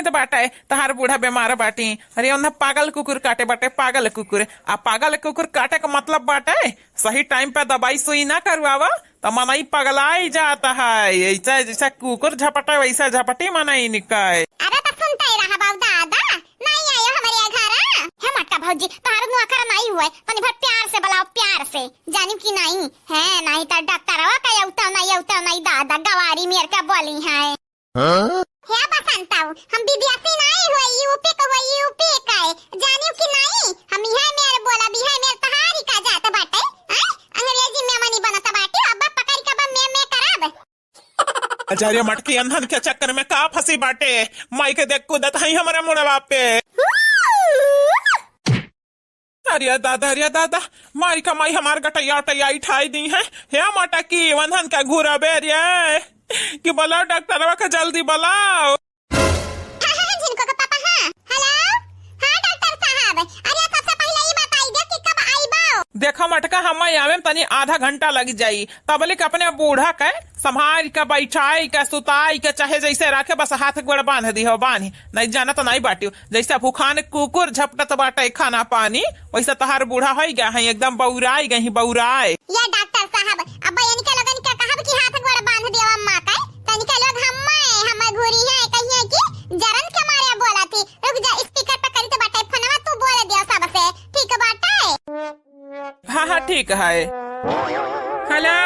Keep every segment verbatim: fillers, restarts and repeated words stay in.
तो बाटे, तहार बूढ़ा बीमार बाटी। अरे, उन्हें पागल कुकुर काटे बाटे, पागल कुकुर। आ पागल कुकुर काटे का मतलब बाटे, सही टाइम पे दवाई सुई ना करवावा, त मनई पगलाई जात है। ऐसा जैसा कुकुर झपटे, वैसा झपटी मनई निकाय। अरे, तो सुनते रहा बाबू दादा, नहीं आयो हमरे घर। हे मटका भौजी, तहार नौकर नहीं हुए, तनी भर प्यार से बुलाओ, प्यार से। जानिब कि नहीं? है, नहीं तो डॉक्टरवा का अउता नहीं, अउता नहीं दादा, गवारी मेर के बोली है। हाँ? हे बसंतऊ, हम विदेशी नाई होई, यूपी के होई, यूपी के। जानियो कि नाई, हम इहे मेर बोलब, इहे मेर तहारी का जात बाटे, हैं? अंग्रेजी में मनी बनत बाटे, अब पकड़ के अब में, में करब। आचार्य मटकी अन्हन के चक्कर में का फंसी बाटे, माई के देख कूदत हई हमरे मुड़वा पे। अरे दादा, अरे दादा, माई का माई हमार गटैया उटैया उठाई दी है। हे मटकी, वन्हन का घूरा बेरिया कि बुलाओ डॉक्टरवा के, जल्दी बुलाओ। हाँ, हाँ, हाँ, झिनको के पापा, हाँ। हेलो, हाँ डॉक्टर साहब, अरे सबसे पहले ई बताई दे कि कब आइबो? देखो मटका, हम आवे में तनी आधा घंटा लग जाई, तबले के अपने बूढ़ा के संभाल के, बैठाई के, सुताई के, चाहे जैसे रखे, बस हाथ गोड़ बांध दी हो, बांध, नहीं जाना तो नहीं बाटियो। जैसे भूखान कुकुर झपटत बाटे खाना पानी, वैसे तहार बूढ़ा होई गया है, एकदम बौराई गई, बौराए। ये डॉक्टर साहब, अब इनके लोगन के कहब कि हाथ गोड़ बांध दियो अम्मा के, तो इनके लोग हम्मे, हम्मे घूरी है, कहिए कि जरन के मारे बोला थी। रुक जा, स्पीकर पे करी तो बाटे फोनवा, तू बोल दियो सबसे, ठीक बाटे? हाँ, हाँ, ठीक है। हेलो,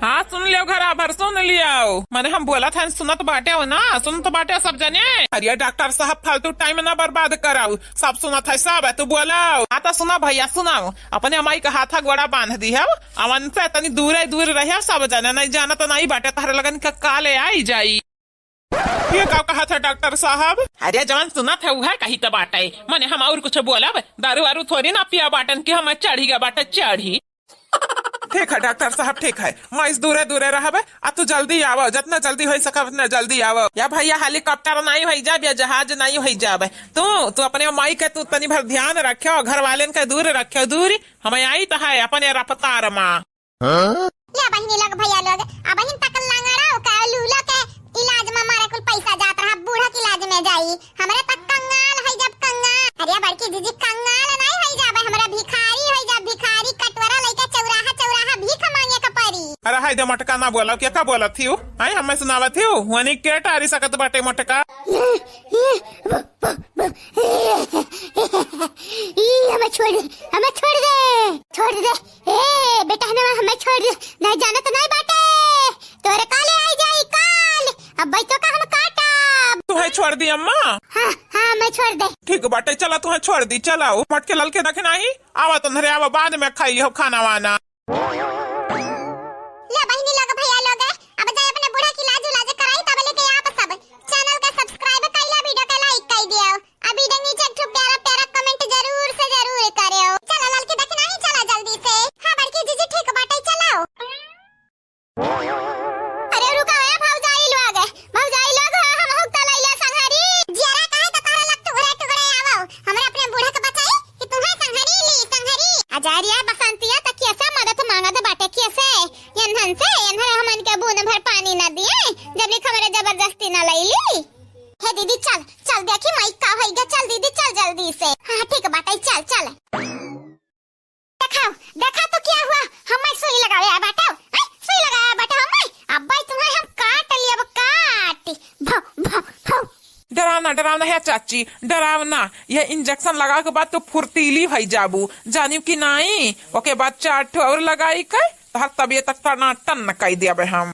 हाँ, सुन लियो, घरा भर सुन लियो। मने हम बोलत हन, सुनत बाटे हो ना, सुनत बाटे सब जने। अरे डॉक्टर साहब, फालतू टाइम ना बर्बाद कराओ, सब सुनत है सब, तू बोलाओ। हाँ, तो सुना भैया, सुनाओ, अपने माई का हाथा गोड़ा बांध दी है, अवन से तनी दूरे दूर रहे सब जने, नहीं जाना तो नहीं बाटे, तहरे लगन का काले आई जाई। ये का कहत है डॉक्टर साहब? अरे जवन सुनत है उहे कही त बाटे, मने हम और कुछ बोलब? दारू वारू थोड़ी ना पिया बाटन कि हम चढ़ी गया बाटे चढ़ी। ठीक है डॉक्टर साहब, ठीक है, मैं इस दूरे दूरे रहबे, आ तू जल्दी आवो, जितना जल्दी हो सके उतना जल्दी आवो। या भैया हेलीकॉप्टर नहीं हो जाब या जहाज नहीं हो जाब, तू तू अपने माई के तू तनी भर ध्यान रखो, घर वालेन के दूर रखो, दूर। हम आई तो है अपने रफ्तार मा। हाँ? या बहिनी लोग, भैया लोग, अबहिन तक लंगड़ा का लूला के इलाज में मारे कुल पैसा जात रहा, बूढ़ा के इलाज में जाई। हमरे तक कंगाल है जब कंगाल। अरे बड़की जीजी, कंगाल नहीं है जाबे, हमरा भिखारी है जब भिखारी, कटोरा लेके चौराहा चौराहा भीख मांगे के पड़ी। अरे हाय दे मटका ना बोला, के का बोलत हियो? हाय हमें सुनावत हियो, वनी के टारी सकत बाटे मटका। ई, हमें छोड़ दे, हमें छोड़ दे, छोड़ दे। ए, बेटा, हमें, हमें छोड़ दे। नहीं जाना तो नहीं बाटे। तोरे काले आई जाई काल। अब बैठो का हम काटब। तू है छोड़ दी अम्मा? हाँ, हाँ, मैं छोड़ दे। ठीक बाटे, चला तू है छोड़ दी, चला। वो मटके ललके देखे नहीं, आवा तो नरे आवा, बाद में खाई लियो खाना वाना। ले बहिनी लोग, भैया लोग, अब जाए अपने बूढ़ा की लाज उलाज कराई, तब लेके आप सब चैनल का सब्सक्राइब कइला, वीडियो का लाइक कइ दियो, आ वीडियो नीचे एक ठो प्यारा प्यारा कमेंट जरूर से जरूर करियो। चला ललकी दखिनाही, चला जल्दी से। हाँ बड़की जीजी ठीक बाटे, चलाओ। अरे रुका ए भौजाई लोग, भौजाई लोग हो, हम हुक तलैले संघरी। जियरा काहे त तहरा लग टुकड़े टुकड़े आवो, हमरा अपने बूढ़ा के बचाई कि तुम्हें संघरी ली संघरी। अजारिया बसंतिया त कैसे मदद मांगत बाटे, कैसे? एन्हन से, एन्हन हमन के बूंद भर पानी न दिए, जब लिख हमरे जबरदस्ती न लैली। हे दीदी चल, चल देखी माई का होई गे, चल दीदी चल जल्दी से। हाँ ठीक बाटे, चल चल। देखाओ, देखा तो क्या हुआ, हमें सुई लगावे आ बाटो, हैं? सुई लगावे आ बाटो हमें। अब भाई तुम्हें हम काट लियब, काट। भौ, भौ, भौ। डराव ना, डराव ना, हे चाची, डराव ना। यह इंजेक्शन लगा के बाद तू फुर्तीली भई जाबू, जानियो कि नाई? ओके बाद चार ठो और लगाई के, तोहर तबियत टनाटन कई देबे हम।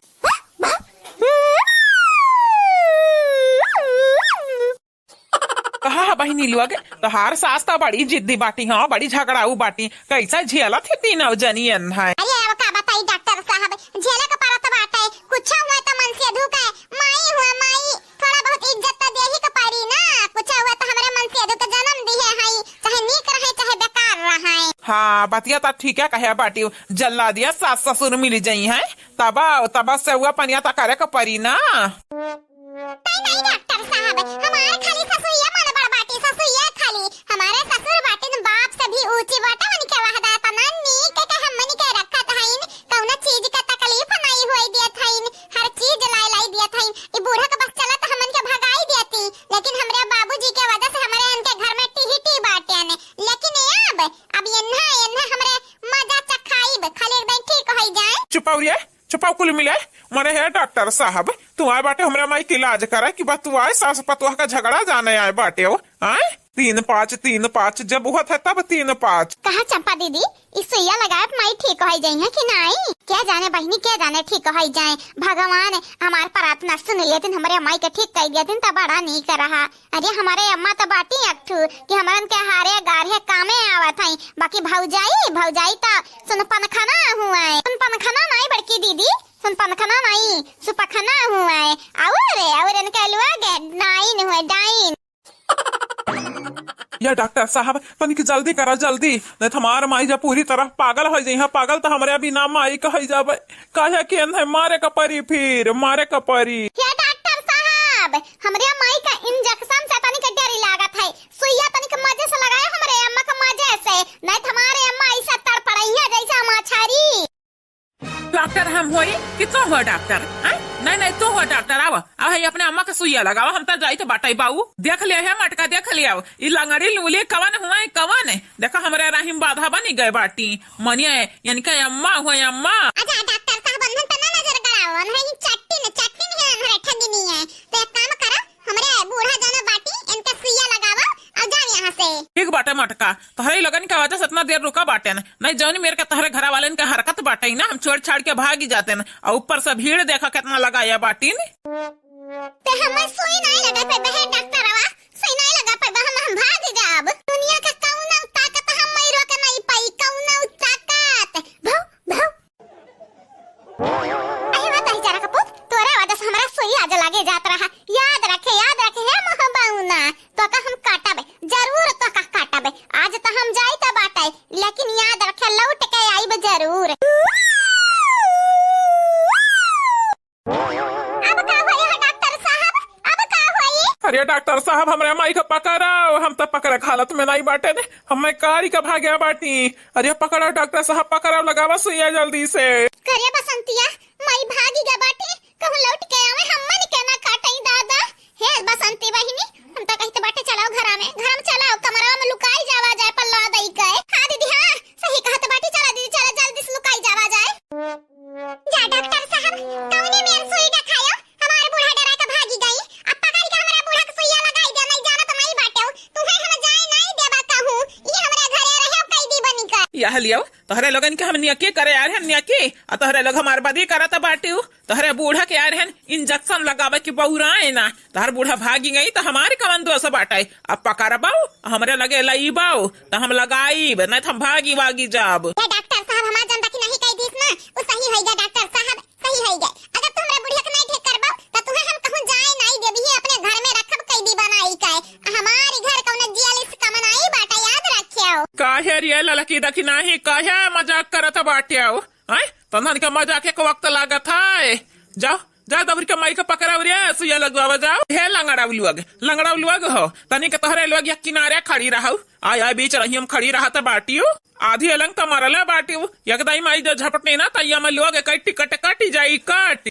कहा है बहिनी लोग, तोहार सास त बड़ी जिद्दी बाटी, हाँ, बड़ी झगड़ाऊ बाटी। कैसा झेलत है तीनों जनियन है? अरे अब का बताई डॉक्टर साहब, झेले के पड़त बाटे। कुछ हुआ त मनसेधू के माई हुआ माई, थोड़ा बहुत इज्जत त देही के पड़ी ना। कुछ हुआ त हमरे मनसेधू के जन्म दिहे हई, चाहे नीक रहे चाहे बेकार रहे। हाँ, बतिया त ठीक है कहे बाटी, जल्लादिया सास ससुर मिल जाई हैं, तब, तब से हुआ पनिया त करे के पड़ी ना। नहीं, नहीं, डॉक्टर साहब, हमारे खाली ससुरिया मन बड़ बाटी, ससुरिया खाली। हमारे ससुर बाटिन बाप से भी ऊंची बाटे, उनके वहदा तना नीक के हमन के रखत हईन, कौनो चीज के तकलीफ नहीं होई दियत हईन, हर चीज लाई लाई दियत हईन। ई बूढ़ा के बस चलत हमन के भगाई देती, लेकिन हमरे अउर ये छुपाव कुल मिले, मने हे डॉक्टर साहब, तू आए बाटे हमरे माई के इलाज करे कि बा तू आए सास पतोह का झगड़ा जाने आए बाटे हो, आए? तीन पाँच, तीन पाँच जब हुआ था तब तीन पाँच। कहा चंपा दीदी, ई सुइया लगाए माई ठीक होइ जाई है कि नाई? क्या जाने बहिनी, क्या जाने ठीक होइ जाए। भगवान हमार प्रार्थना सुन लेतिन, हमरे माई के ठीक कइ देतिन त बड़ा नीक रहा। अरे हमरे अम्मा त बाटी अकठू कि हमरन के हारे गारे कामे आवत हई, बाकी भौजाई, भौजाई त सुनपनखना हुआ है। सुनपनखना नाई बड़की दीदी, सुनपनखना नाई, सुपखना हुआ है। और रे, और इनके अलुआ गे डाइन हुआ, डाइन। या डॉक्टर साहब, तनिक जल्दी करा, जल्दी, नहीं तो हमार माई जब पूरी तरह पागल होइ जाई है, पागल तो हमरे बिना माई का होइ जाबे। काहे कि इन्हें मारे का परी, फिर मारे का परी। हे डॉक्टर साहब, हमरे माई का इंजेक्शन से तनिक डर लागत है, सुइया तनिक मजे से लगाए हमरे अम्मा का मजे से, नहीं तो हमारे अम्मा ऐसा तड़पड़ैया जैसा मछरी। डॉक्टर हम होई कि तू हो डॉक्टर, हैं? नहीं, नहीं, तू हो डॉक्टर, आवा, आवा, है अपने अम्मा के सुइया लगावा, हम तो जाई तो बाटई बाऊ। देख ले है मटका, देख ले आओ, ई लंगड़ी लूली कवन हुआ है, कवन है? देखा हमरे राहिम बाधा बनी गए बाटी, मनिया है, इनका अम्मा हुआ, अम्मा। अच्छा डॉक्टर साहब, उन्हें तो ना नजर गड़ाओ, उन्हें ही चट्टी न, चट्टी नहीं है, उन्हें ठगी नहीं है। तो एक काम करो, हमरे बूढ़ा जानो बाटी, इनके सुइया लगावा और जाओ यहाँ से। ठीक बाटे मटका, तोहरे लोगन के वजह से इतना देर रुका बाटे न, नहीं जौनी मेर के तोहरे घर वाले इनके हरकत बाटे ना, हम छोड़ छाड़ के भागी जाते न, और ऊपर से भीड़ देखा कितना लगाया बाटी न। ते हमें सुई नहीं लगा पे बहे डॉक्टरवा, सुई नहीं लगा पे हम, हम भाग जाब। दुनिया का कौनो ताकत हम मई रोक नहीं पाई, कौनो ताकत। भौ, भौ। अरे वाह, तही जरा कपूत, तोरे वजह से हमरा सुई आज लगे जात रहा। याद रखे, याद रखे, हे मोहबाउना, तो का हम काटबे, जरूर तो का काटबे। आज तो हम जाई त बाटे, लेकिन याद रखे, लौट के आईब जरूर। अब का होई हो डॉक्टर साहब, अब का होई? अरे डॉक्टर साहब, हमरे माई का पकड़ाओ, हम तो पकड़े के हालत में नहीं बाटे ने। हमें कारी का भाग्या बाटी। अरे पकड़ो डॉक्टर साहब, पकड़ो, लगावा सुइया जल्दी से। करे बसंतिया, माई भागी गा बाटी, कहूँ लौट के आवे, हमन के ना काटई दादा। हे बसंती बहिनी, हम तो कहते बाटे चलाओ घरा में, घर में चलाओ, कमरा में लुकाई जावा जाए पल्ला दई के। हाँ दीदी, हाँ, सही कहत बाटी, चला दीदी, चला जल्दी से लुकाई जावा जाए। जा डॉक्टर साहब, कौने मेर सुई देखायो? हमार बूढ़ा डरा के भागी गई। अब पकड़ के हमरा बूढ़ा के सुइया लगाई दे, नहीं जाना तो नहीं बाटे हो। तुम्हें हम जाए नहीं देबा कहूँ। ये हमरा घरे रहे कैदी बनी का। यह लियो, तोहरे लोगन के हम नियकी करे यार, हम नियकी। आ तोहरे लोग हमार बदी करत बाटियो। तोहरे बूढ़ा के यार हन इंजेक्शन लगावे के बौराए ना। तोहर बूढ़ा भागी गई तो हमारे कवन दोष बाटे? अब पकड़बाऊ, हमरे लगे लईबाऊ, तो हम लगाईब, नहीं तो हम भागी वागी जाब। ये डॉक्टर साहब हमार जनता की नहीं कह दीस ना, वो सही होई गया डॉक्टर साहब, सही होई गया। अगर तू हमरा बुढ़िया के नहीं ठीक करबाऊ, तो तुहे हम कहूँ जाए नहीं देबी, ही अपने घर में रखब कैदी बनाई के। हमारी घर कौनो जेल से कम नहीं बाटे, याद रखियो। काहे रे ललकी दखिनाही, काहे मजाक करत बाटे हो? हैं? तन्हन के मजाक एक वक्त लागत है। जाओ, जा दबरी के माई के पकड़ाओ रे, सुइया लगवावा जाओ। हे लंगड़ा लोग, लंगड़ा लोग हो, तनी के तोहरे लोग या किनारे खड़ी रहू, आय आय बीच रही हम खड़ी रहत बाटियो। आधी अलंग त मरले बाटियो, एकदम माई जो झपटे ना तैया में लोग कई टिकट कट जाई कट।